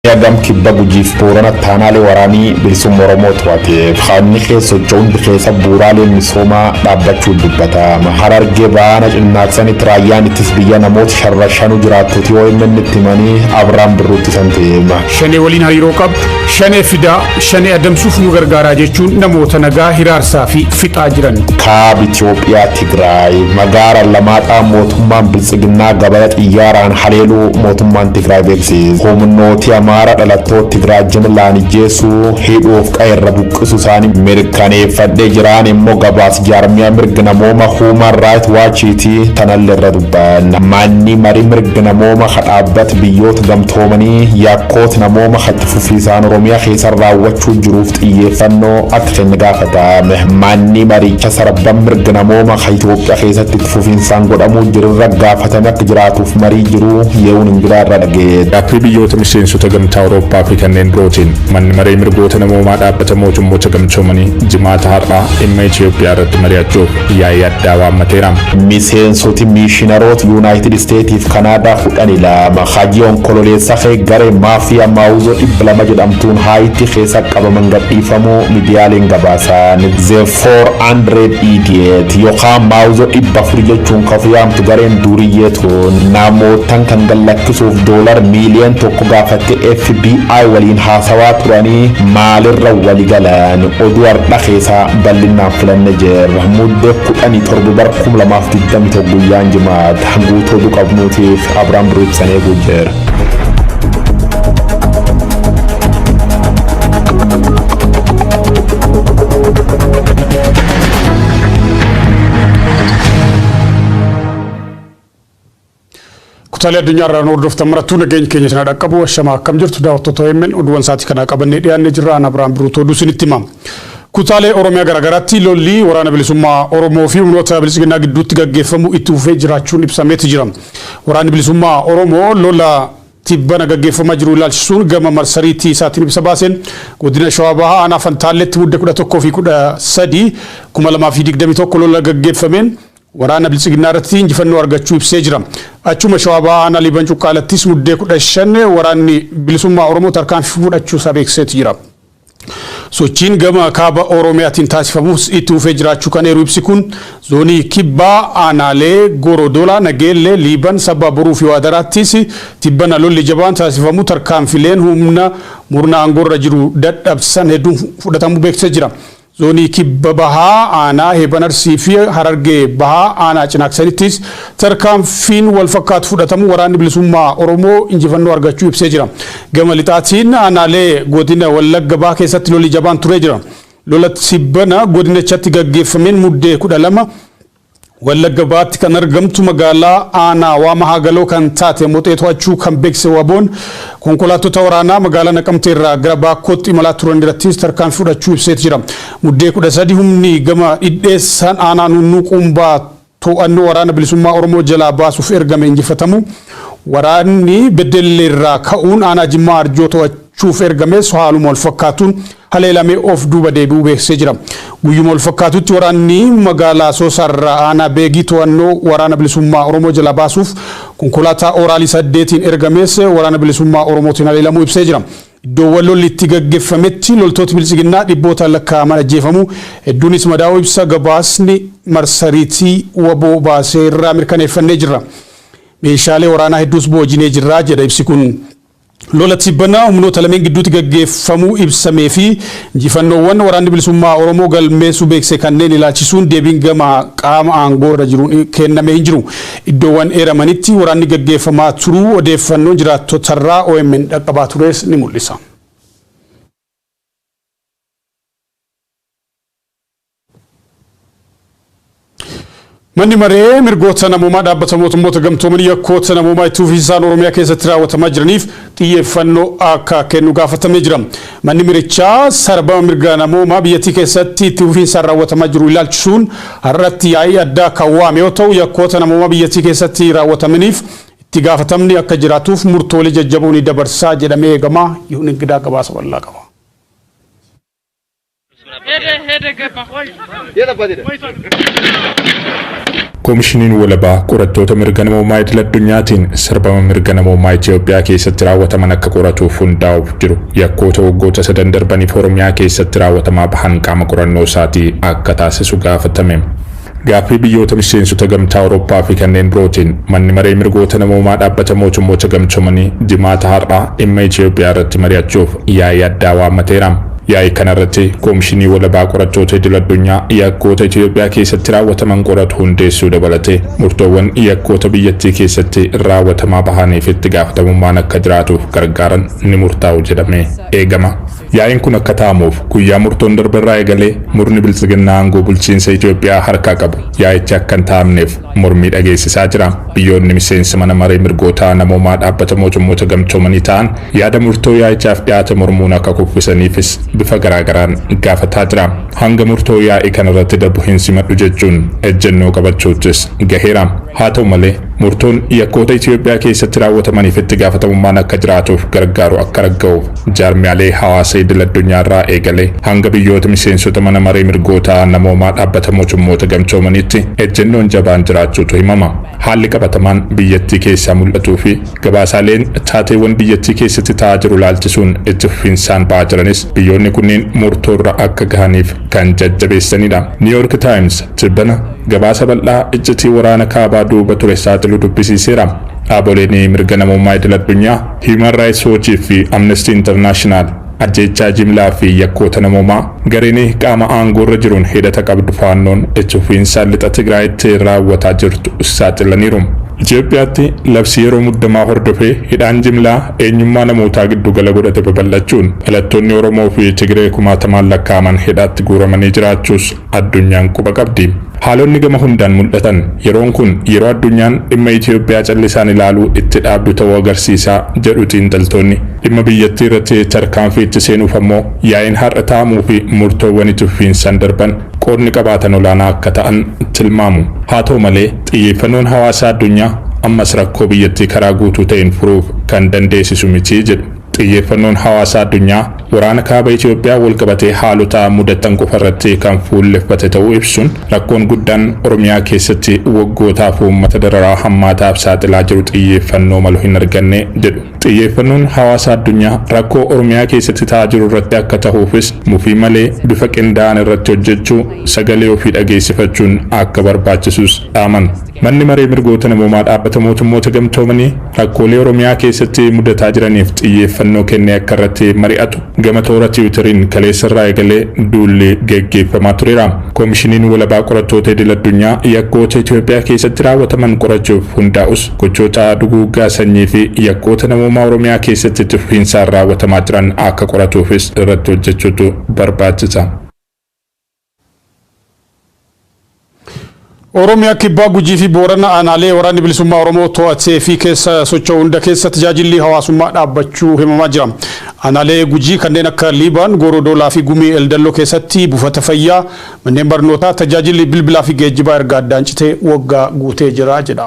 Gam kibba Gujiif Boorana taanaalee waraanii bilisummaa Oromoo to'ateef haanni keessa socho'uun keessa bu'uuraaleen misoomaa dhaabbachuun dubbatama. Harargee baana cinnaaqsanitti raayyaan ittis biyya namoota sharra shanuu jiraattoti OMN itti himanii Abiraam Birruutti san teema. Shanee waliin hariiroo qabdu, shanee fidaa, shanee adamsuuf nu gargaaraa jechuun namoota nagaa hiraarsaa fi fixaa jiran. Kaaba Itoophiyaa Tigraay magaala Lamaaxaa mootummaan Biltsiginnaa gabaya xiyyaaraan haleeluu mootummaan Tigraay beeksise. Humnooti Amaara dhalattoota Tigraay jimlaan ijjeessuu hidhuuf qe'eerra buqqisuu isaanii mirkaneeffadhee jiraan immoo gabaas jaarmiyaa mirga namooma Human Rights Watchiiti tanallee irra dubbanna. Manni marii mirga namooma dhaabbata biyyoota gamtoomanii yakkoota namooma itti fufiisaan Oromiyaa keessa raawwachuu jiruuf xiyyeeffannoo akka kennu gaafatame. Manni maricha sarban mirga namooma Itoophiyaa keessatti itti fufiinsaan godhamuu jirurra gaafatame akka jiraatuuf marii jiru ye'uun ingidaa irra dhageesse. Gaaffii biyyoota miseensota gamtaa Awurooppaa fi kanneen birootiin manni maree mirgoota namoomaa dhaabbata mootummoota gamtoomanii jimaata har'aa dhimma Itoophiyaa irratti mari'achuuf yaa'ii addaa waammateera. Miseensoti miishinaroota Yuunaayitid Isteetiif Kanaadaa 12 hajii onkololeessa kee garee maafiyaa Maawuzoo 200 jedhamtuun Haayitii keessa qabaman gadhiifamuu miidiyaaleen gabaasan. The 400 Idiot yookaan Maawuzoo 400 jechuun kan yaamtu gareen duuriyyee tun namootaan kan gallakkisuuf $1 miiliyoon gaafatte FBI waliin haasawaa turanii maalirra wali galan oduu har'a keessaa bal'inaan filanne jirra. Muddee 17 bara 2021 guyyaan jimaata guutuu oduu qabnuutiif Abiraam Birruu ibsan eeguu jira. Kutaalee addunyaa irraa nu hordoftan marattuu nageenya keenya sana dhaqqabu ashamaa akkam jirtu daawwattoota OMN oduuwwan sa'aatii kanaa qabannee dhiyaannee jirra. Ana Abiraam Birruu oduu isinitti hima. Kutaalee Oromiyaa garaagaraatti lolli waraana bilisummaa Oromoo fi humnoota bilisummaa gidduutti gaggeeffamu itti fufee jiraachuun ibsameeti jira. Waraanni bilisummaa Oromoo lola tibbana gaggeeffamaa jiru ilaalchisuun gama marsariitii isaatiin ibsa baaseen godina Shawaa Bahaa aanaa Fantaalletti mudde 11 fi 13 2021 lola gaggeeffameen waraana bilisummaa irratti injifannoo argachuu ibsee jira. Achuma Shawaa Bahaa aanaa Liiban Cuqqaalattis muddee 15 waraanni bilisummaa Oromoo tarkaanfii fudhachuu isaa beeksiseeti jira. Sochiin gama kaaba Oromiyaatiin taasifamus itti fufee jiraachuu kan eeru ibsi kun zoonii kibbaa aanaalee Gorodolaa, Nageellee, Liiban, Sabba Boruu fi Waadaraattis tibbana lolli jabaan taasifamu tarkaanfileen humna murna aangoorra jiru dadhabsan hedduun fudhatamuu beeksisee jira. Zoonii kibba bahaa aanaa Heeban Arsii fi Harargee bahaa aanaa Cinaaksanittis tarkaanfiin wal fakkaatu fudhatamu waraanni bilisummaa Oromoo injifannoo argachuu ibsee jira. Gama lixaatiin aanaalee godina Wallagga bahaa keessatti lolli jabaan turee jira. Lola tibbana godinichatti gaggeeffameen muddee 12 Wallagga bahaatti kan argamtu magaalaa aanaa Waama Hagaloo kan taate Moxee to'achuu kan beeksise Waboon konkolaattota waraanaa magaalaa Naqamtee irraa gara Baakkootti imalaa turan irrattis tarkaanfii fudhachuu ibseeti jira. Muddee 13 humni gama dhidheessaan aanaa Nunnuu Qumbaa to'annoo waraana bilisummaa Oromoo jalaa baasuuf ergame injifatamu waraanni Beddellee irraa ka'uun aanaa Jimmaa Arjoo to'achuuf ergames haaluma wal fakkaatuun haleelamee of duuba deebi'uu beeksisee jira. Guyyuma wal fakkaatutti waraanni magaalaa Asoosaarraa aanaa Beegii to'annoo waraana bilisummaa Oromoo jalaa baasuuf konkolaataa Ooraalii 8 ergames waraana bilisummaa Oromootiin haleelamuu ibsee jira. Iddoowwan lolli itti gaggeeffametti loltooti bilisummaa dhibbootaan lakkaa'aman ajjeefamu hedduunis madaa'uu ibsa gabaasni marsariitii waboo baasee irraa mirkaneeffannee jirra. Meeshaalee waraanaa hedduus boojinee jirra jedha ibsi kun. Lola tibbana humnoota lameen gidduutti gaggeeffamuu ibsamee fi injifannoowwan waraanni bilisummaa Oromoo galmeessuu beekse kanneen ilaalchisuun deebiin gama qaama aangoo irra jiruun kennamee hin jiru. Iddoowwan eeramanitti waraanni gaggeeffamaa turuu odeeffannoon jiraattotarraa OMN dhaqqabaa tures ni mul'isa. Manni maree mirgoota namoomaa dhaabbata mootummoota gamtoomanii yakkoota namoomaa itti fufiinsaan Oromiyaa keessatti raawwatamaa jiraniif xiyyeeffannoo akka kennu gaafatamee jira. Manni marichaa sarbama mirga namoomaa biyyattii keessatti itti fufiinsaan raawwatamaa jiru ilaalchisuun har'atti yaa'ii addaa kan waame yoo ta'u yakkoota namoomaa biyyattii keessatti raawwatamaniif itti gaafatamni akka jiraatuuf murtoolee jajjaboo ni dabarsaa jedhamee eegama. Yihuun Ingidaa gabaasa bal'aa qaba. ሄደ ሄደ ገባ። Koomishiniin walabaa qorattoota mirga namoomaa idil addunyaatiin sarbama mirga namoomaa Itoophiyaa keessatti raawwataman akka qoratuuf hundaa'uuf jiru yakkoota waggoota sadan darbaniif Oromiyaa keessatti raawwatamaa bahan qaama qorannoo isaatii akka taasisu gaafatame. Gaaffii biyyoota miseensota Gamtaa Awurooppaa fi kanneen birootiin manni maree mirgoota namoomaa dhaabbata mootummoota gamtoomanii Jimaata har'aa dhimma Itoophiyaa irratti mari'achuuf yaa'ii addaa waammateera. Yaa'ii kanarratti koomishinii walabaa qorattoota idil addunyaa yakkoota Itoophiyaa keessatti raawwataman qoratu hundeessuu dabalatee murtoowwan yakkoota biyyattii keessatti raawwatamaa bahaniif itti gaafatamummaan akka jiraatuuf gargaaran ni murtaa'u jedhamee eegama. Yaa'iin kun akka taa'amuuf guyyaa murtoon darberraa eegalee murni biltsiginnaa aangoo bulchiinsa Itoophiyaa harkaa qabu yaa'ichi akka hin taa'amneef mormii dhageessisaa jira. Biyyoonni miseensa mana maree mirgoota namoomaa dhaabbata mootummoota gamtoomanii ta'an yaada murtoo yaa'ichaaf dhiyaate mormuun akka kuffisaniifis bifa garaagaraan gaafataa jira. Hanga murtoo yaa'ii kanarratti darbu hin simadhu jechuun ejjennoo qabachuuttis gaheera. Haa ta'u malee murtoon yakkoota Itoophiyaa keessatti raawwatamaniif itti gaafatamummaan akka jiraatuuf gargaaru akka ragga'uuf jaarmiyaalee hawaasa idil addunyaarraa eegalee hanga biyyoota miseensota mana maree mirgoota namoomaa dhaabbata mootummoota gamtoomaniitti ejjennoon jabaan jiraachuutu himama. Haalli qabatamaan biyyattii keessaa mul'atuu fi gabaasaaleen taateewwan biyyattii keessatti ta'aa jiru laalchisuun itti fufinsaan ba'aa jiranis biyyoonni kunneen murtoorra akka gahaniif kan jajjabeessanidha. New York Times tibbana gabaasa bal'aa iccitii waraana kaabaa duuba ture saaxilu dubbisiiseera. Dhaaboleen mirga namummaa idil addunyaa Human Rights Watch fi Amnesty International ajjeechaa jimlaa fi yakkoota namoomaa gareen qaama aangoorra jiruun hidhata qabdu faannoon itti fufiinsaan lixa Tigraayitti raawwataa jirtu saaxilaniiru. Itoophiyaatti labsii yeroo muddamaa hordofee hidhaan jimlaa eenyummaa namootaa giddu gala godhate babal'achuun dhalattoonni Oromoo fi Tigree kumaatamaan lakkaa'aman hidhaatti guuramanii jiraachuus addunyaan quba qabdi. Haalonni gama hundaan mul'atan yeroon kun yeroo addunyaan dhimma Itoophiyaa callisaan ilaaluu itti dhaabdu ta'uu agarsiisaa jedhu xiinxaltoonni. Dhimma biyyattii irratti tarkaanfii itti seenuuf ammoo yaa'iin har'a taa'amuu fi murtoowwan itti fufiinsaan darban qoodni qabaatan olaanaa akka ta'an tilmaamu. Haa ta'u malee xiyyeeffannoon hawaasa addunyaa ammas rakkoo biyyattii karaa guutuu ta'een furuuf kan dandeessisu miti jedhu. Xiyyeeffannoon hawaasa addunyaa waraana kaaba Itoophiyaa walqabatee haalota mudatan qofa irratti kan fuulleffate ta'uu ibsuun rakkoon guddaan Oromiyaa keessatti waggootaaf uummata dararaa hammaataaf saaxilaa jiru xiyyeeffannoo malu hin arganne jedhu. Xiyyeeffannoon hawaasa addunyaa rakkoo Oromiyaa keessatti ta'aa jiru irratti akka ta'uufis mufii malee bifa qindaa'an irratti hojjechuu sagalee ofii dhageessifachuun akka barbaachisus dhaaman. Manni maree mirgoota namoomaa dhaabbata mootummoota gamtoomanii rakkoolee Oromiyaa keessatti mudataa jiraniif xiyyeeffannoo kennee akka irratti mari'atu gama toora tiwiitariin kaleessarraa eegalee duulli geggeeffamaa tureera. Koomishiniin walabaa qorattoota idil addunyaa yakkoota Itoophiyaa keessatti raawwataman qorachuuf hundaa'us gochoota duguuggaa sanyii fi yakkoota namoomaa Oromiyaa keessatti itti fufiinsaan raawwatamaa jiran akka qoratuufis irratti hojjechuutu barbaachisa. Oromiyaa Kibbaa Gujii fi Boorana aanaalee waraanni bilisummaa Oromoo to'atee fi keessa socho'u hunda keessa tajaajilli hawaasummaa dhaabbachuu himamaa jira. Aanaalee Gujii kanneen akka Liibaan, Goorodoolaa fi Gumii Eldalloo keessatti buufata fayyaa, manneen barnootaa, tajaajilli bilbilaa fi geejjibaa erga addaan citee waggaa guutee jira jedha.